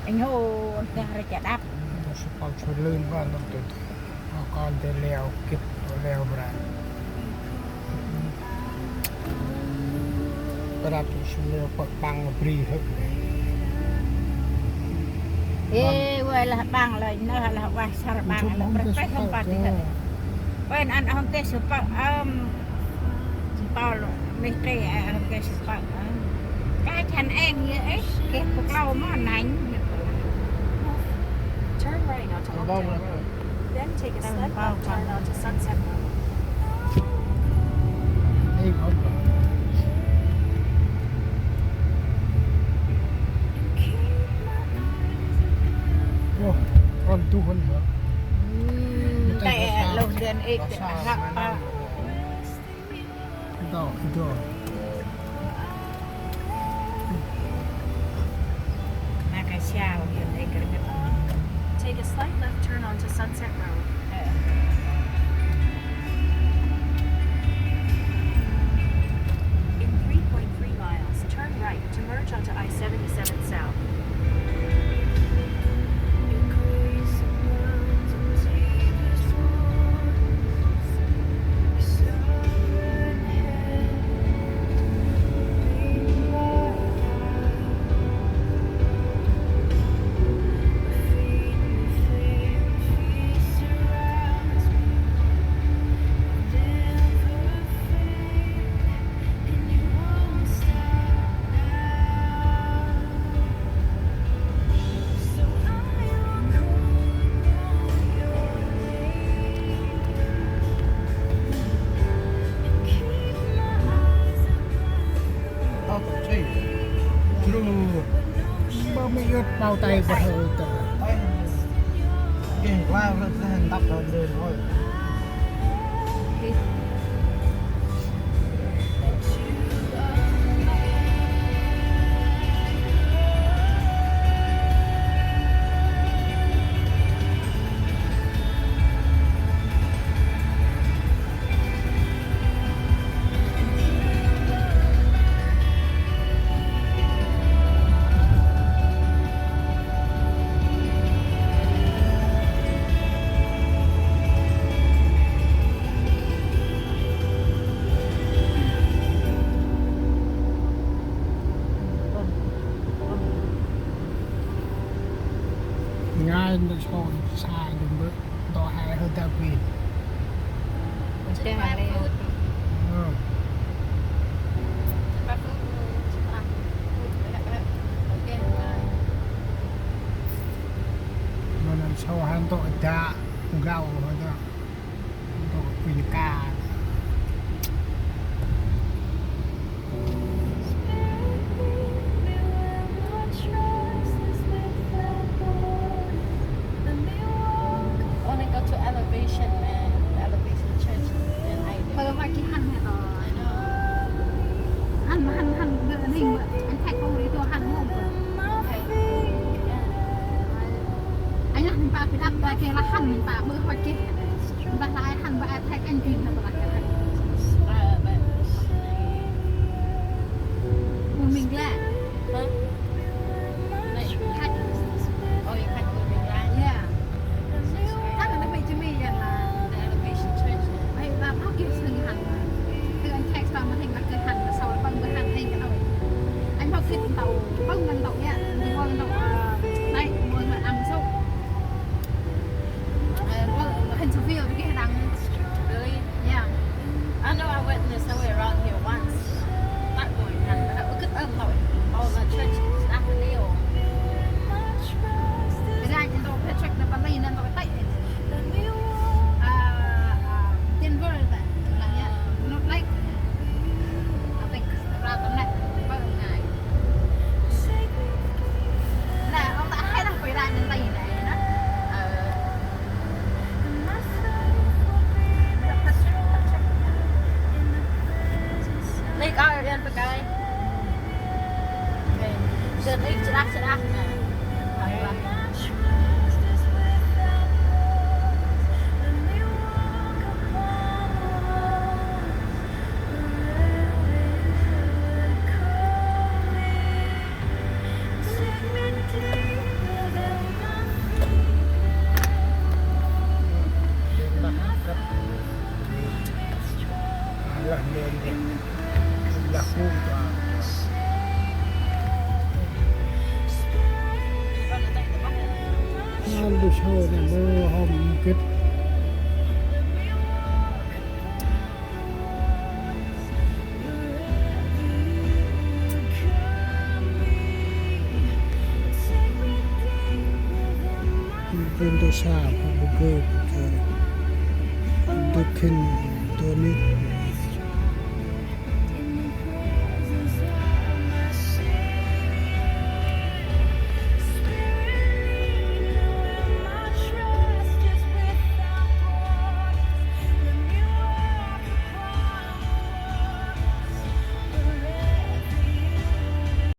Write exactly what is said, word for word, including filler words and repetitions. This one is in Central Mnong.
Anh hô, teh rê chả đáp. Sipal chua lưn ba nôk tơ. Ô, kon tơ leo kip, leo bra. Bra tơ sum leo pơk băng bri hơk. Ê, uai lah băng lah, nơh lah uai sar băng lah, prek prek hông pat tê hơk. Uai ăn hông tê sipal, ơm, sipal, mê tê, hông tê sipal, ơm. Ka chan eng yơ ê, kê pơk lau mô nanh. Turn right onto Oakdale Road. Then take a slight left turn onto Sunset Road. Ơ, kon tu hơn hả? Tê lôh dên ê tê hăk. Ito, ito. Take a slight left turn onto Sunset Road. In three point three miles, turn right to merge onto I seventy-seven South. Ơ, chi. Lu. Bơ mẹ ướt bao tay bơ hơi tơ. Kê, qua lượt ra hình tập rồi, rồi thôi. Ngai nda sôn sa dum bơ. Ntô he hơ da quên. Ntê he lê. Ơ. Mơ năn sâu he ntô da gao hơ da. Ntô quên ka. Only go to Elevation, man. Elevation Church, and I do. Bơ ma ki hăn he to. I know. Hăn, hăn, hăn, bơ ning bơ. Anh thầy cô đi to hăn mông bơ. Okay. Yeah. Anh lah minta pidat bơ ke lah hăn minta bơ hoch ke. Minta lah ai hăn bơ ai thầy anh tin bơ lah ke. Bơ, bơ. Ui, mình lạ. Hả? Này, khách. Ôi, khách của mình lạ. Yeah. Thằng nó phải cho mình là The Elevation Church. Ôi, là bao nhiêu sự hẳn. Thì anh check vào màn hình là cái hẳn, là sau là bấm cái hẳn hình cái đâu. Anh bao nhiêu tàu, bấm ngăn tàu nha. Thì bao ngăn tàu, ờ, đây, bao ngăn ăn số. Ờ, bao ngăn số phiếu thì cái đằng. Really? Yeah. I know I went in there somewhere around here once. Not going, not, not, oh, no, church, not the deal. Cái này thì tôi phải check nó, bản tin nó tôi tải. À, à, Denver, là, là, yeah. Not like, I think, around the neck, about nine. Nè, ông đã hay là quay lại mình tay này nè. Ờ. Lê coi yên bơ coi. Dơn ih chlah chlah nè. Hay quá. Sau nê mâu hôm gĭt. Bun ta sa pha bu gơ bu gơ. Du khĭn du nuyh.